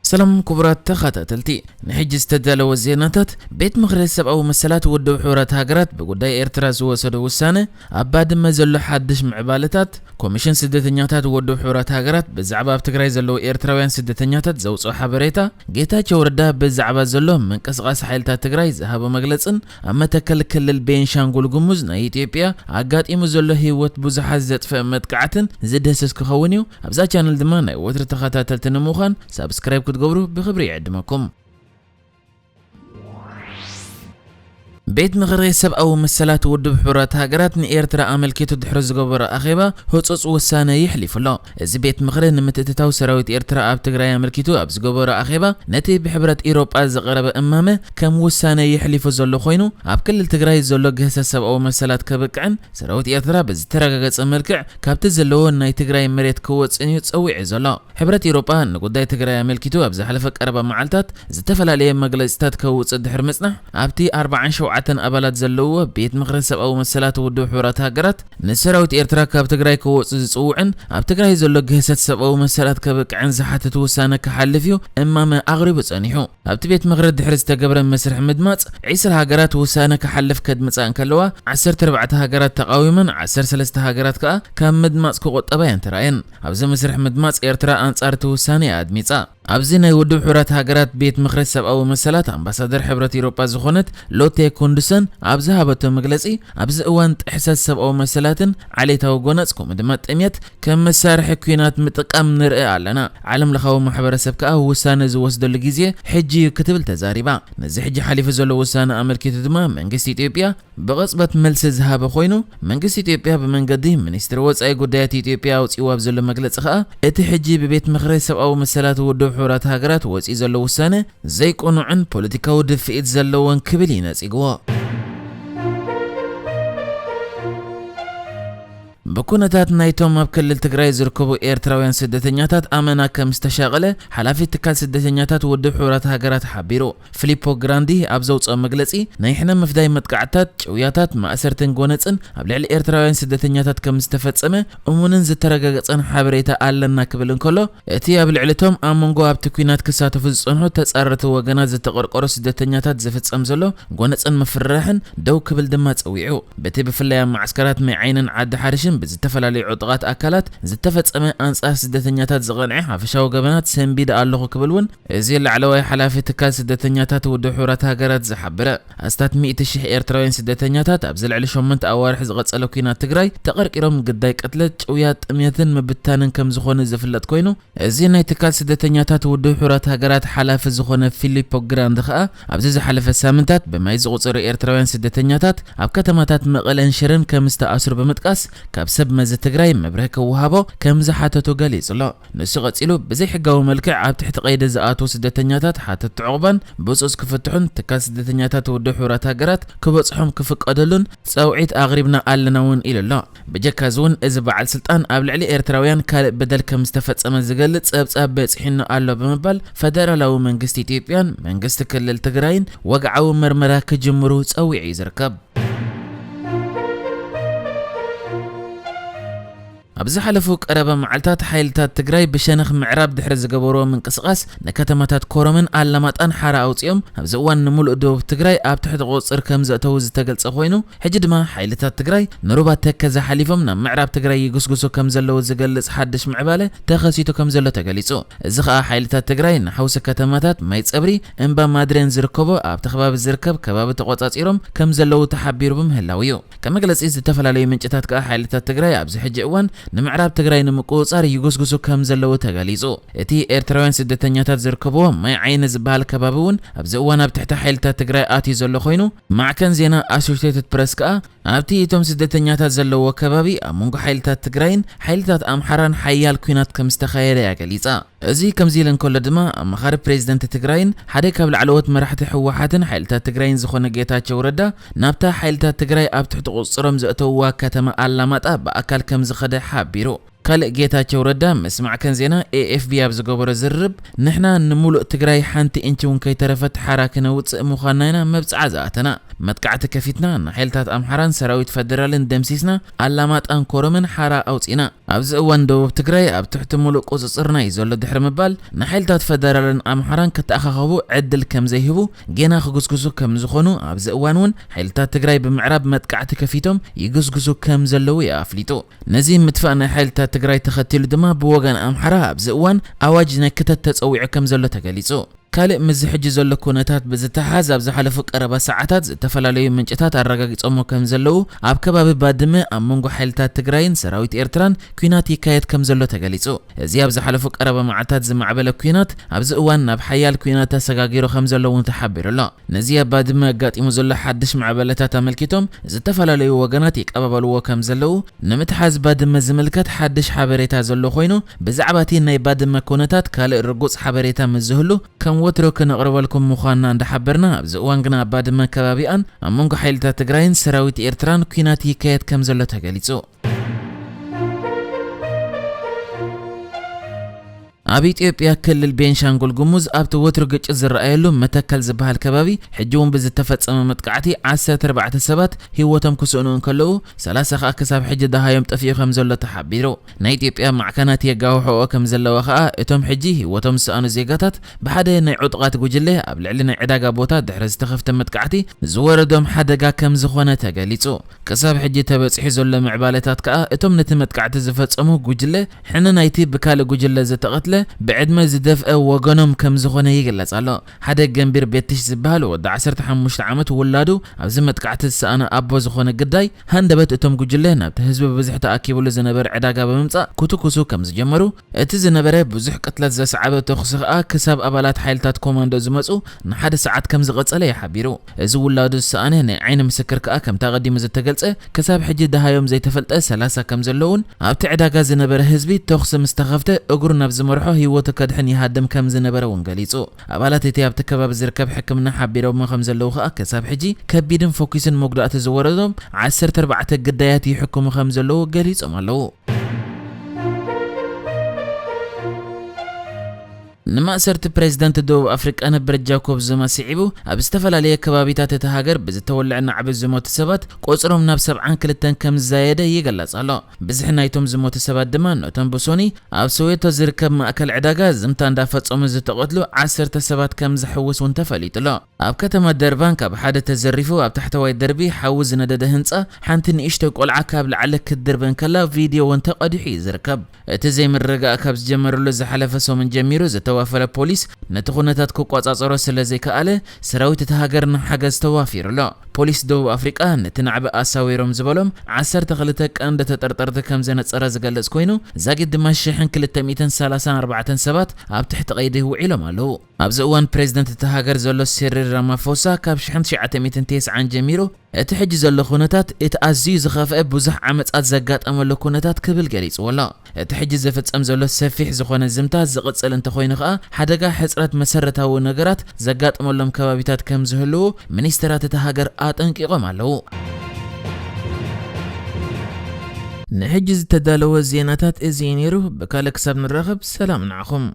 ሰላም ክቡራት ተኸታተልቲ፣ ንሕጂ ዝተዳለወ ዜናታት። ቤት ምኽሪ ሰብኣዊ መሰላት ውድብ ሕቡራት ሃገራት ብጉዳይ ኤርትራ ዝወሰዶ ውሳነ፣ ኣብ ባድመ ዘሎ ሓድሽ ምዕባለታት፣ ኮሚሽን ስደተኛታት ውድብ ሕቡራት ሃገራት ብዛዕባ ኣብ ትግራይ ዘለዉ ኤርትራውያን ስደተኛታት ዘውፅኦ ሓበሬታ፣ ጌታቸው ረዳ ብዛዕባ ዘሎ ምንቅስቓስ ሓይልታት ትግራይ ዝሃቦ መግለጽን ኣብ መተከል ክልል ቤንሻንጉል ጉሙዝ ናይ ኢትዮጵያ ኣጋጢሙ ዘሎ ህይወት ብዙሓት ዘጥፍእ መጥቃዕትን ዝድህስስ ክኸውን እዩ። ኣብዛ ቻነል ድማ ናይ ወትሪ ተኸታተልቲ ንምዃን ሳብስክራይብ ክትገብሩ ብኽብሪ ይዕድመኩም። ቤት ምኽሪ ሰብኣዊ መሰላት ውድብ ሕቡራት ሃገራት ንኤርትራ ኣመልኪቱ ድሕሪ ዝገበሮ ኣኼባ ህጹጽ ውሳነ የሕሊፉ ኣሎ። እዚ ቤት ምኽሪ ንምትእትታው ሰራዊት ኤርትራ ኣብ ትግራይ ኣመልኪቱ ኣብ ዝገበሮ ኣኼባ ነቲ ብሕብረት ኢሮጳ ዝቐረበ እማመ ከም ውሳነ የሕሊፉ ዘሎ ኮይኑ፣ ኣብ ክልል ትግራይ ዘሎ ግህሰት ሰብኣዊ መሰላት ከብቅዕን ሰራዊት ኤርትራ ብዝተረጋገጸ መልክዕ ካብቲ ዘለዎ ናይ ትግራይ መሬት ክወጽእን እዩ ጸዊዑ ዘሎ። ሕብረት ኢሮጳ ንጉዳይ ትግራይ ኣመልኪቱ ኣብ ዝሓለፈ ቀረባ መዓልታት ዝተፈላለየ መግለጺታት ከውጽእ ድሕሪ ምጽናሕ፣ ኣብቲ ኣርባዓን ሸውዓተን ኣባላት ዘለዎ ቤት ምኽሪ ሰብኣዊ መሰላት ውድብ ሕቡራት ሃገራት ንሰራዊት ኤርትራ ካብ ትግራይ ክወጽእ ዝጽውዕን ኣብ ትግራይ ዘሎ ግህሰት ሰብኣዊ መሰላት ከብቅዕን ዝሓትት ውሳነ ክሓልፍ እዩ እማመ ኣቕሪቡ ጸኒሑ። ኣብቲ ቤት ምኽሪ ድሕሪ ዝተገብረ መስርሕ ምድማጽ፣ ዒስራ ሃገራት ውሳነ ክሓልፍ ከድምጻ እንከለዋ፣ ዓሰርተ ኣርባዕተ ሃገራት ተቓዊመን፣ ዓሰርተ ሰለስተ ሃገራት ከኣ ካብ ምድማጽ ክቑጠባ እየን ተራእየን። ኣብዚ መስርሕ ምድማጽ፣ ኤርትራ ኣንጻር እቲ ውሳነ እያ ኣድሚጻ። ኣብዚ ናይ ውድብ ሕቡራት ሃገራት ቤት ምኽሪ ሰብኣዊ መሰላት ኣምባሳደር ሕብረት ኤውሮጳ ዝኾነት ሎቴ ኩንድሰን ኣብ ዝሃበቶ መግለጺ፣ ኣብዚ እዋን ጥሕሰት ሰብኣዊ መሰላትን ዓሌታዊ ጎነጽ ከምኡ ድማ ጥምየት ከም መሳርሒ ኲናት ምጥቃም ንርኢ ኣለና። ዓለም ለኻዊ ማሕበረሰብ ከኣ ውሳነ ዝወስደሉ ግዜ ሕጂ እዩ ክትብል ተዛሪባ። ነዚ ሕጂ ሓሊፉ ዘሎ ውሳነ ኣመልኪቱ ድማ መንግስቲ ኢትዮጵያ ብቕጽበት መልሲ ዝሃበ ኮይኑ፣ መንግስቲ ኢትዮጵያ ብመንገዲ ሚኒስትሪ ወጻኢ ጉዳያት ኢትዮጵያ ኣውጺእዎ ኣብ ዘሎ መግለጺ ከኣ፣ እቲ ሕጂ ብቤት ምኽሪ ሰብኣዊ መሰላት ውድብ ሕቡራት ሃገራት ወጺኡ ዘሎ ውሳነ ዘይቅኑዕን ፖለቲካዊ ድፍኢት ዘለዎን ክብል እዩ ነጺግዎ። ብኩነታት ናይቶም ኣብ ክልል ትግራይ ዝርከቡ ኤርትራውያን ስደተኛታት ኣመና ከም ዝተሻቐለ ሓላፊ ትካል ስደተኛታት ውድብ ሕቡራት ሃገራት ሓቢሩ። ፊሊፖ ግራንዲ ኣብ ዘውፅኦ መግለፂ፣ ናይ ሕነ ምፍዳይ መጥቃዕትታት፣ ጭውያታት፣ ማእሰርትን ጎነፅን ኣብ ልዕሊ ኤርትራውያን ስደተኛታት ከም ዝተፈፀመ እሙንን ዝተረጋገፀን ሓበሬታ ኣለና ክብል እንከሎ፣ እቲ ኣብ ልዕሊ እቶም ኣብ መንጎ ኣብቲ ኲናት ክሳተፉ ዝጸንሑ ተጻረርቲ ወገናት ዝተቐርቀሩ ስደተኛታት ዝፍጸም ዘሎ ጎነጽን ምፍርራሕን ደው ክብል ድማ ጸዊዑ። በቲ ብፍላይ ኣብ መዓስከራት ማይ ዓይንን ዓዲ ሓርሽን ብዝተፈላለዩ ዕጡቓት ኣካላት ዝተፈጸመ ኣንጻር ስደተኛታት ዝቐንዐ ሓፈሻዊ ገበናት ሰንቢደ ኣለኹ ክብል እውን እዚ ላዕለዋይ ሓላፊ ትካል ስደተኛታት ውድብ ሕቡራት ሃገራት ዝሓበረ። ኣስታት ሚእቲ ሽሕ ኤርትራውያን ስደተኛታት ኣብዚ ልዕሊ ሸሞንተ ኣዋርሕ ዝቐጸለ ኲናት ትግራይ ተቐርቂሮም ግዳይ ቅትለት፣ ጭውያ፣ ጥምየትን ምብታንን ከም ዝኾነ ዝፍለጥ ኮይኑ፣ እዚ ናይ ትካል ስደተኛታት ውድብ ሕቡራት ሃገራት ሓላፊ ዝኾነ ፊሊፖ ግራንድ ኸኣ ኣብዚ ዝሓለፈ ሳምንታት ብማይ ዝቑጸሩ ኤርትራውያን ስደተኛታት ኣብ ከተማታት መቐለን ሽረን ከም ዝተኣስሩ ብምጥቃስ፣ ካብ ሰብ መዚ ትግራይ መብርሂ ክወሃቦ ከም ዝሓተቱ ገሊጹ ኣሎ። ንሱ ቀጺሉ፣ ብዘይሕጋዊ መልክዕ ኣብ ትሕቲ ቀይዲ ዝኣትዉ ስደተኛታት ሓተትቲ ዑቕባን ብህጹጽ ክፍትሑን ትካል ስደተኛታት ውድብ ሕቡራት ሃገራት ክበጽሖም ክፍቀደሉን ጸውዒት ኣቕሪብና ኣለና እውን ኢሉ ኣሎ። ብጀካ እዚ እውን፣ እዚ በዓል ስልጣን ኣብ ልዕሊ ኤርትራውያን ካልእ በደል ከም ዝተፈጸመ ዝገልጽ ጸብጻብ በጺሑኒ ኣሎ ብምባል፣ ፈደራላዊ መንግስቲ ኢትዮጵያን መንግስቲ ክልል ትግራይን ወግዓዊ መርመራ ክጅምሩ ጸዊዑ እዩ ዝርከብ። ኣብ ዝሓለፉ ቀረባ መዓልታት፣ ሓይልታት ትግራይ ብሸነኽ ምዕራብ ድሕሪ ዝገበርዎ ምንቅስቓስ፣ ንከተማታት ኮረምን ኣላማጣን ሓራ ኣውጺኦም፣ ኣብዚ እዋን ንምሉእ ደቡብ ትግራይ ኣብ ትሕቲ ቁጽጽር ከም ዘእተዉ ዝተገልጸ ኮይኑ፣ ሕጂ ድማ ሓይልታት ትግራይ ንሩባ ተከዘ ሓሊፎም ናብ ምዕራብ ትግራይ ይግስግሱ ከም ዘለዉ ዝገልጽ ሓድሽ ምዕባለ ተኸሲቱ ከም ዘሎ ተገሊጹ። እዚ ኸኣ ሓይልታት ትግራይ ንሓውሲ ከተማታት ማይ ጸብሪ፣ እምባ ማድሬን ዝርከቦ ኣብቲ ከባቢ ዝርከብ ከባቢ ተቖጻጺሮም ከም ዘለዉ ተሓቢሩ ብምህላው እዩ። ከም መግለጺ ዝተፈላለዩ ምንጭታት ከኣ ሓይልታት ትግራይ ኣብዚ ሕጂ እዋን ንምዕራብ ትግራይ ንምቁጽጻር ይጉስጉሱ ከም ዘለዉ ተገሊጹ። እቲ ኤርትራውያን ስደተኛታት ዝርከብዎ ማይ ዓይኒ ዝበሃል ከባቢ እውን ኣብዚ እዋን ኣብ ትሕቲ ሓይልታት ትግራይ ኣትዩ ዘሎ ኮይኑ፣ ማዕከን ዜና ኣሶሽየትድ ፕረስ ከኣ ኣብቲ እቶም ስደተኛታት ዘለዎ ከባቢ ኣብ መንጎ ሓይልታት ትግራይን ሓይልታት ኣምሓራን ሓያል ኲናት ከም ዝተኻየደ እያ ገሊጻ። እዚ ከምዚ ኢሉ እንከሎ ድማ፣ ኣማኻሪ ፕሬዚደንት ትግራይን ሓደ ካብ ላዕለዎት መራሕቲ ህወሓትን ሓይልታት ትግራይን ዝኾነ ጌታቸው ረዳ፣ ናብታ ሓይልታት ትግራይ ኣብ ትሕቲ ቁፅፅሮም ዘእተውዋ ከተማ ኣላማጣ ብኣካል ከም ዝኸደ ሓቢሩ። ካልእ ጌታቸው ረዳ ምስማዕከን ዜና ኤ ኤፍ ቢ ኣብ ዝገበሮ ዝርርብ፣ "ንሕና ንምሉእ ትግራይ ሓንቲ ኢንች እውን ከይተረፈት ሓራ ክነውፅእ ምዃንና ኢና መብፅዓ ዝኣተና። መጥቃዕቲ ከፊትና ንሓይልታት ኣምሓራን ሰራዊት ፈደራልን ደምሲስና ኣላማጣን ኮረምን ሓራ ኣውፂና። ኣብዚ እዋን ደቡብ ትግራይ ኣብ ትሕቲ ምሉእ ቁፅፅርና እዩ ዘሎ" ድሕሪ ምባል፣ "ንሓይልታት ፈደራልን ኣምሓራን ክተኣኻኸቡ ዕድል ከም ዘይህቡ፣ ጌና ክጉስጉሱ ከም ዝኾኑ፣ ኣብዚ እዋን እውን ሓይልታት ትግራይ ብምዕራብ መጥቃዕቲ ከፊቶም ይጉስጉሱ ከም ዘለዉ" እዩ ኣፍሊጡ። ነዚ ምጥፋእ ናይ ሓይልታት ትግራይ ተኸቲሉ ድማ ብወገን ኣምሓራ ኣብዚ እዋን ኣዋጅ ናይ ክተት ተጸዊዑ ከም ዘሎ ተገሊጹ። ካልእ ምስዚ ሕጂ ዘሎ ኩነታት ብዝተሓዝ ኣብ ዝሓለፉ ቀረባ ሰዓታት ዝተፈላለዩ ምንጭታት ኣረጋጊጾሞ ከም ዘለዉ ኣብ ከባቢ ባድመ ኣብ መንጎ ሓይልታት ትግራይን ሰራዊት ኤርትራን ኲናት ይካየድ ከም ዘሎ ተገሊጹ። እዚ ኣብ ዝሓለፉ ቀረባ መዓልታት ዝማዕበለ ኲናት ኣብዚ እዋን ናብ ሓያል ኲናት ተሰጋጊሩ ከም ዘሎ እውን ተሓቢሩ ኣሎ። ነዚ ኣብ ባድመ ኣጋጢሙ ዘሎ ሓድሽ ማዕበለታት ኣመልኪቶም ዝተፈላለዩ ወገናት ይቀባበልዎ ከም ዘለዉ ንምትሓዝ ባድመ ዝምልከት ሓድሽ ሓበሬታ ዘሎ ኮይኑ፣ ብዛዕባ እቲ ናይ ባድመ ኩነታት ካልእ ርጉጽ ሓበሬታ ምስ ዝህሉ ከም ወትሮ ክነቕርበልኩም ምዃንና እንዳሓበርና፣ ኣብዚ እዋን ግና ኣብ ባድመ ከባቢኣን ኣብ መንጎ ሓይልታት ትግራይን ሰራዊት ኤርትራን ኲናት ይካየድ ከም ዘሎ ተገሊጹ። ኣብ ኢትዮጵያ ክልል ቤንሻንጉል ጉሙዝ ኣብቲ ወትሩ ግጭት ዝረኣየሉ መተከል ዝበሃል ከባቢ ሕጂ እውን ብዝተፈጸመ መጥቃዕቲ ዓሰርተ ኣርባዕተ ሰባት ህይወቶም ክስእኑ እንከለዉ፣ ሰላሳ ከኣ ክሳብ ሕጂ ደሃዮም ጠፊኡ ከም ዘሎ ተሓቢሩ። ናይ ኢትዮጵያ ማዕከናት የጋውሕኦ ከም ዘለዋ ከኣ እቶም ሕጂ ህይወቶም ዝሰኣኑ ዜጋታት ብሓደ ናይ ዕጡቓት ጉጅለ ኣብ ልዕሊ ናይ ዕዳጋ ቦታ ድሕሪ ዝተኸፍተ መጥቃዕቲ ዝወረዶም ሓደጋ ከም ዝኾነ ተገሊጹ። ክሳብ ሕጂ ተበጺሑ ዘሎ ምዕባለታት ከኣ እቶም ነቲ መጥቃዕቲ ዝፈጸሙ ጉጅለ ሕነ ናይቲ ብካልእ ጉጅለ ዝተቐትለ ብዕድመ ዝደፍአ ወገኖም ከም ዝኾነ ይግለጽ ኣሎ። ሓደ ገንቢር ቤትሽ ዝበሃል ወዲ ዓሰርተ ሓሙሽተ ዓመት ውላዱ ኣብዚ መጥቃዕቲ ዝሰኣነ ኣቦ ዝኾነ ግዳይ፣ ሃንደበት እቶም ጉጅለ ናብቲ ህዝቢ ብብዝሒ ተኣኪቡሉ ዝነበረ ዕዳጋ ብምምጻእ ክትኩሱ ከም ዝጀመሩ፣ እቲ ዝነበረ ብዙሕ ቅትለት ዘስዓበ ተኹሲ ከኣ ክሳብ ኣባላት ሓይልታት ኮማንዶ ዝመጹ ንሓደ ሰዓት ከም ዝቐጸለ እዩ ሓቢሩ። እዚ ውላዱ ዝሰኣነ ናይ ዓይኒ ምስክር ከኣ ከምቲ ኣቐዲሙ ዝተገልጸ ክሳብ ሕጂ ደሃዮም ዘይተፈልጠ ሰላሳ ከም ዘለዉን ኣብቲ ዕዳጋ ዝነበረ ህዝቢ ተኹሲ ምስ ተኸፍተ እግሩ ናብ ዝመርሖ ህይወቱ ከድሕን ይሃድም ከም ዝነበረ እውን ገሊጹ። ኣባላት እቲ ኣብቲ ከባቢ ዝርከብ ሕክምና ሓቢሮሞ ከም ዘለዉ ከኣ ክሳብ ሕጂ ከቢድን ፈኲስን መጉዳእቲ ዝወረዶም ዓሰርተ ኣርባዕተ ግዳያት ይሕክሙ ከም ዘለዉ ገሊጾም ኣለዉ። ንማእሰርቲ ፕሬዝደንት ደቡብ ኣፍሪቃ ነበር ጃኮብ ዙማ ስዒቡ፣ ኣብ ዝተፈላለየ ከባቢታት እታ ሃገር ብዝተወልዐ ናዕቢ ዝሞቱ ሰባት ቁጽሮም ናብ ሰብዓን ክልተን ከም ዝዛየደ ይግለጽ ኣሎ። ብዝሒ ናይቶም ዝሞቱ ሰባት ድማ ነቶም ብሶኒ ኣብ ሶዌቶ ዝርከብ ማእከል ዕዳጋ ዝምታ እንዳፈጸሙ ዝተቐትሉ ዓሰርተ ሰባት ከም ዝሕውስ እውን ተፈሊጡ ኣሎ። ኣብ ከተማ ደርባን ካብ ሓደ ተዘሪፉ ኣብ ታሕተዋይ ደርቢ ሓዊ ዝነደደ ህንጻ ሓንቲ ንእሽቶ ቆልዓ ካብ ላዕሊ ክትድርበ እንከላ ቪድዮ እውን ተቐዲሑ እዩ ዝርከብ። እቲ ዘይምርግጋእ ካብ ዝጀመረሉ ዝሓለፈ ሰሙን ጀሚሩ ዝተዋፈረ ፖሊስ ነቲ ኩነታት ክቆጻጸሮ ስለ ዘይከኣለ ሰራዊት እታ ሃገር ንሓገዝ ተዋፊሩ ኣሎ። ፖሊስ ደቡብ ኣፍሪቃ ነቲ ናዕቢ ኣሳዊሮም ዝበሎም ዓሰርተ ክልተ ቀንዲ ተጠርጠርቲ ከም ዘነጸረ ዝገልጽ ኮይኑ፣ ዛጊድ ድማ ሽሕን ክልተ ሚእትን ሰላሳን ኣርባዕተን ሰባት ኣብ ትሕቲ ቀይዲ ውዒሎም ኣለዉ። ኣብዚ እዋን ፕሬዝደንት እታ ሃገር ዘሎ ሲሪል ራማፎሳ ካብ ሽሕን ትሽዓተ ሚእትን ተስዓን ጀሚሩ እቲ ሕጂ ዘሎ ኩነታት እቲ ኣዝዩ ዝኸፍአ ብዙሕ ዓመጻት ዘጋጠመሉ ኩነታት ክብል ገሊጽዎ ኣሎ። እቲ ሕጂ ዝፍጸም ዘሎ ሰፊሕ ዝኾነ ዝምታ ዝቕጽል እንተኾይኑ ከኣ ሓደጋ ሕጽረት መሰረታዊ ነገራት ዘጋጥመሎም ከባቢታት ከም ዝህልዉ ሚኒስተራት እታ ሃገር ኣጠንቂቖም ኣለዉ። ንሕጂ ዝተዳለወ ዜናታት እዚ እዩ ነይሩ። ብካልእ ክሳብ ንራኸብ ሰላም ንዓኹም።